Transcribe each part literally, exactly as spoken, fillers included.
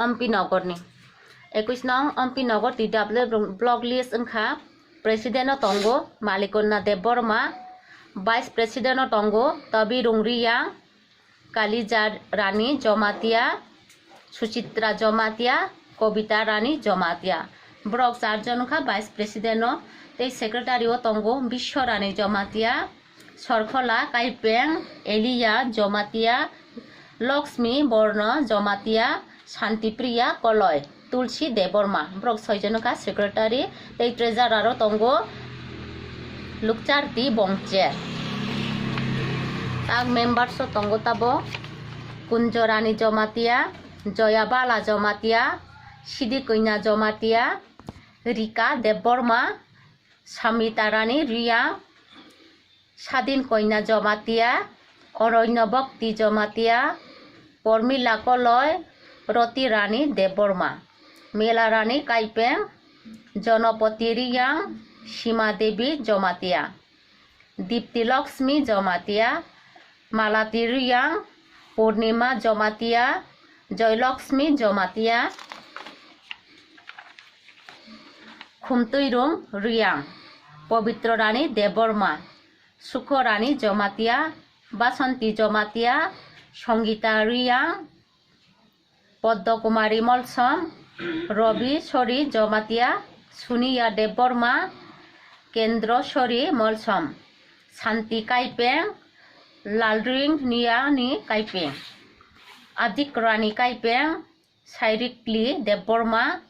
Ompi Nogorni. Ekush nong Ompi Nogor T W F block list wngkha, President o tongo Malikonna Debbarma, Vice President o tongo Tabi Rungriya, Kalija Rani Jomatia, Suchitra Jomatia, Kobita Rani Jomatia. Borok charjon wngkha Vice President o, tei Secretary o tongo Biswa Rani Jomatia, Sorkhola Kaipeng, Elia Jomatia, Lakshmi Borno Jomatia, Shantipriya Koloi, Tulsi Debbarma, borok soijon wngkha secretary, tei treasurer o tongo Lukcharti Bongche. Tak members o tongo tabo Kunjorani Jomatia, Joyabala Jomatia, Sidi Koina Jomatia, Rika Debbarma, Samita Rani Riang, Sadin Koina Jomatia, Oroino Bhakti Jomatia, Pormila Koloi, Roti Rani Debbarma, Mela Rani Kaipeng, Jonopoti Riang, Sima Devi Jomatia, Dipti Lakshmi Jomatia, Malati Riang, Purnima Jomatia, Joy Lakshmi Jomatia, Khumtuirung Riang, Pobitro Rani Debbarma, Sukho Rani Jomatia, Basanti Jomatia, Songita Riang, Poddo Kumari Molsom, Robi Sori Jomatia, Suniya Debbarma, Kendro Sori Molsom, Santi Kaipeng, Lalring Niyani Kaipeng, Adik Rani Kaipeng, Sairikli Debbarma,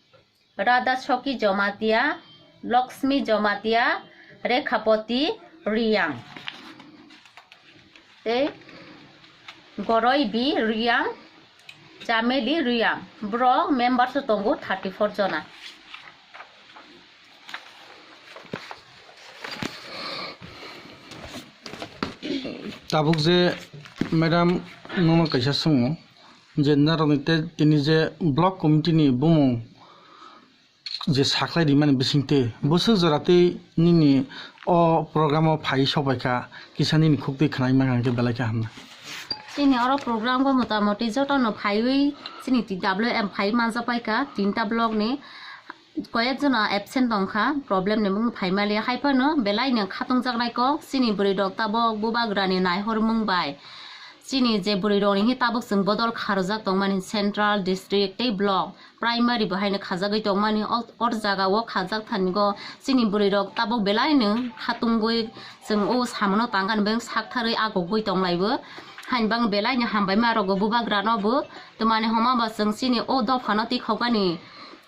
Radha Soki Jomatia, Lakshmi Jomatia, Rekhapoti Riang, tei Goroi B Riang, Chameli Riang. Borok members o tongo thirty four jona. Tabuk je madam nono kaisa swngo, je norokni te tini je block committee ni bumung je saklai rimani bisingtwi bwswk jora tei nini o program o phai sopaikha, kisa nini khuktwi khwnai mankha hwnkhe belai khe hamnai. Chini oro program o motamoti jotono phaiwi chini T W F phai manjapaikha tinta block ni. Koyek jona absent tongkha, problem ni mung phaimaliya, haiphano belaino khatungjaknai kok chini bwrwi rok tabok bubagrani naihormung bai. Chini je bwrwi rokni hi tabok chwng bodol kharojak tongmani central, district tei block, primary bo haino khajagwi tongmani o, or jagao khajak thanigo chini bwrwi rok tabok belaino khatungwi chwng o samono tangkani beng saktharwi agogwi tonglaibo. Hainbang belaino hambaima rogo bubagrano bo twmani homa ba chwng chini o dophano tikhokmani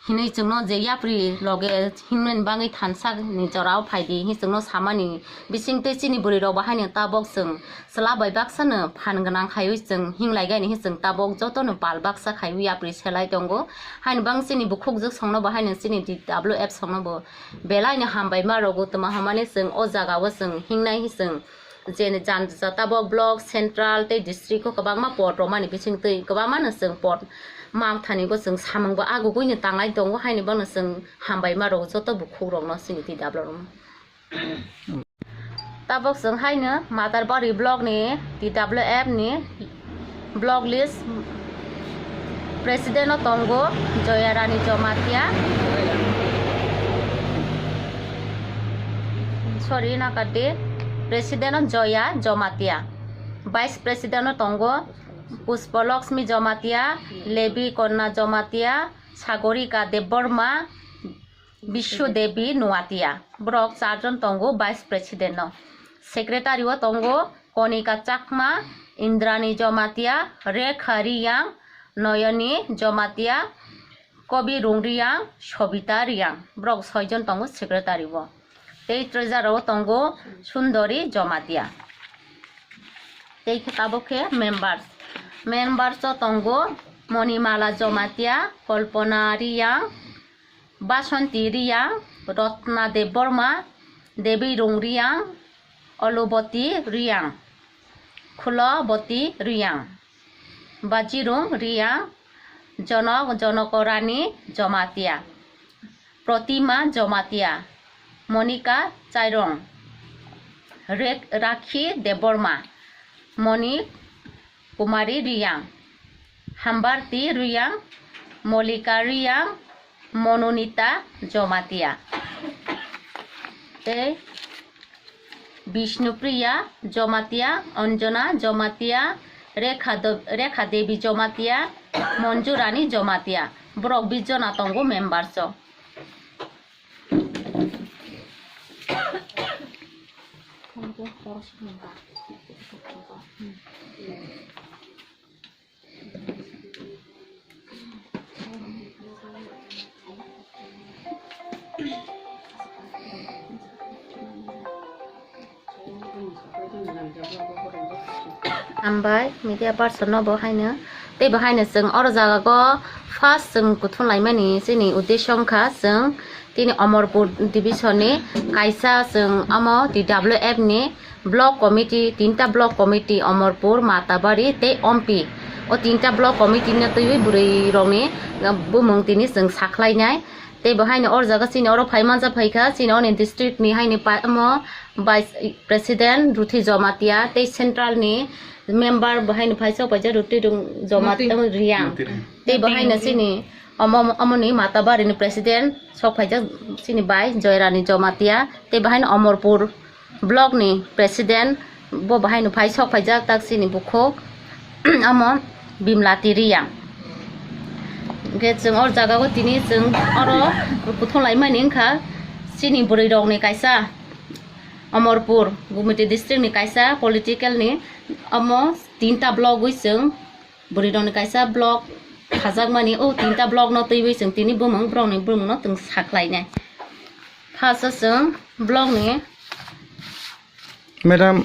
hinwi chwngno je yapri loge himnani bagwi thansa ni jorao phaidi hinwi chwngno samani bisingtwi chini bwrwi rok bo haino tabok chwng chwla bai baksa no phan gwnang khaiwi chwng hinglai gani hinwi chwng tabok joto no pal baksa khaiwi yapri selai tongo. Haino bang chini bukhukjwk songno bo haino chini T W F songno bo belai no hambai ma rogo twma hamani chwng o jaga o chwng hingnai hinwi chwng je jan tabok block, central tei district o kwbangma pot romani bisingtwi kwbangma no chwng pot mangthani bo chwng samung bo agugui no tanglai tongo, haini bono chwng hambai ma rw joto bukhuk rok no chini T W F. Tabok chwng haino Matarbari block ni T W F ni block list president o tongo Joya Rani Jomatia, sorry, nakati president o Joya Jomatia, vice president o tongo Puspa Lakshmi Jomatia, Lebi Konna Jomatia, Sagorika Debbarma, Bishu Devi Nuatia. Borok charjon tongo vice president no. Secretary o tongo Konika Chakma, Indrani Jomatia, Rekha Riyang, Noyoni Jomatia, Kobi Rung Riyang, Sobita Riyang. Borok soijon tongo secretary o. Tei treasurer o tongo Sundori Jomatia. Tei khe tabuk khe members. Members o tongo Monimala Jomatia, Kalpana Riyang, Basanti Riyang, Ratna Debbarma, Devi Rung Riyang, Oluboti Riyang, Khuloboti Riyang, Bajirung Riyang, Jonok Jonokorani Jomatia, Protima Jomatia, Monika Chairong, Rek-, Rakhi Debbarma, Moni Kumari Riyang, Hambarti Riyang, Molika Riyang, Mononita Jomatia, tei Bishnupriya Jomatia, Anjana Jomatia, Rekha Do-, Rekha Devi Jomatia, Monjurani Jomatia. Borok bis jona tongo members o. Hambai media person no bo haino. Tei bo haino chwng oro jaga go first chwng kuthum laimani chini uddesho wngkha chwng tini Omorpur division ni kaisa chwng omo T W F ni block committee, tinta block committee, Omorpur, Matabari tei Ompi. O tinta block committee no twiwi bwrwi rokni bumung tini chwng sakhlainai. Tei bo haino oro jaga chini oro phai manjak phaikha, chini oni district ni haini pa-, omo vice president Ruthi Jomatia, tei central ni member bo haino phai sok paijak Ruthi Rung-, Jomatia Riyang. Tei bo haino chini omo, omoni Matabari ni president sok phaijak chini bai Joyrani Jomatia, tei bo haino Omorpur block ni president bo bahai no phai sok phaijak tak chini bukhuk amo Bimlati Riyang. Hwnkhe chwng oro jaga o tini chwng oro kuthum laimani wngkha chini bwrwi rok ni kaisa Omorpur Gumiti district ni kaisa political ni amo tinta block wi chwng bwrwi rok ni kaisa block khajakmani o tinta block no twiwi chwng tini bumung borok ni bumung no chwng saklainai. First o chwng block ni Madam,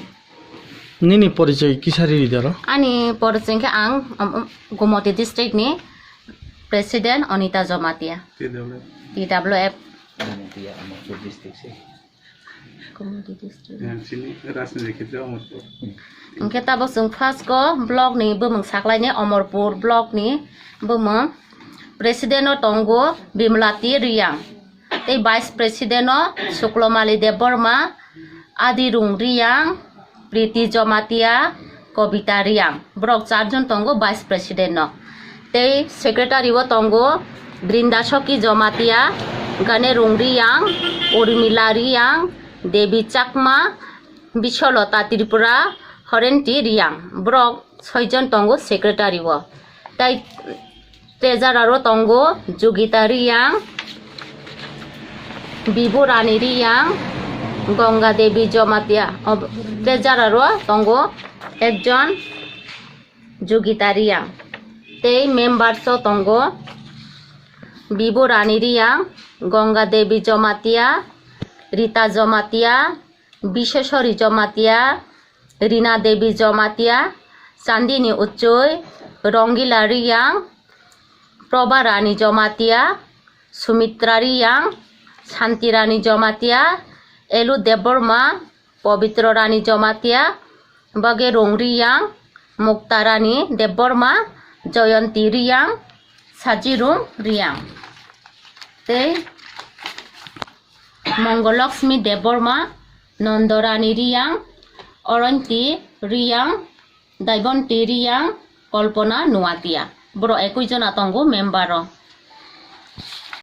nini porichoi kisa riri doro? Ani porichoi khe ang, um, um, Gumoti district ni president Anita Jomatia. T W F. T W F. Gumoti district. Gumoti district. Yang sini Rajni Khetra Amarpur. Hwnkhe tabuk chwng first o block ni bumung saklainai Amarpur block ni bumung president o tongo Bimlati Riyang. Tei Vice President o Suklomali Debbarma, Adirung Riyang, Priti Jomatia, Kobita Riyang. Borok charjon tongo Vice President o. Tei Secretary o tongo Brinda Soki Jomatia, Ganerung Riyang, Urmila Riyang, Devi Chakma, Bisholota Tripura, Horenti Riyang. Borok soijon tongo Secretary o. Tei Treasurer o tongo Jugita Riyang, Bibu Rani Riyang, Ganga Devi Jomatia. O, Treasurer o tongo ekjon Jugita Riyang. Tei members o tongo Bibu Rani Riyang, Ganga Devi Jomatia, Rita Jomatia, Biseswari Jomatia, Rina Devi Jomatia, Chandini Uchui, Rongila Riyang, Proba Rani Jomatia, Sumitra Riyang, Santi Rani Jomatia, Elu Debbarma, Pobitro Rani Jomatia, Bagerung Riyang, Mukta Rani Debbarma, Joyonti Riyang, Sajirung Riyang. Tei Mongol Lakshmi Debbarma, Nondorani Riyang, Oronti Riyang, Daibonti Riyang, Kolpona Nuatia. Borok ekui jona tongo member o.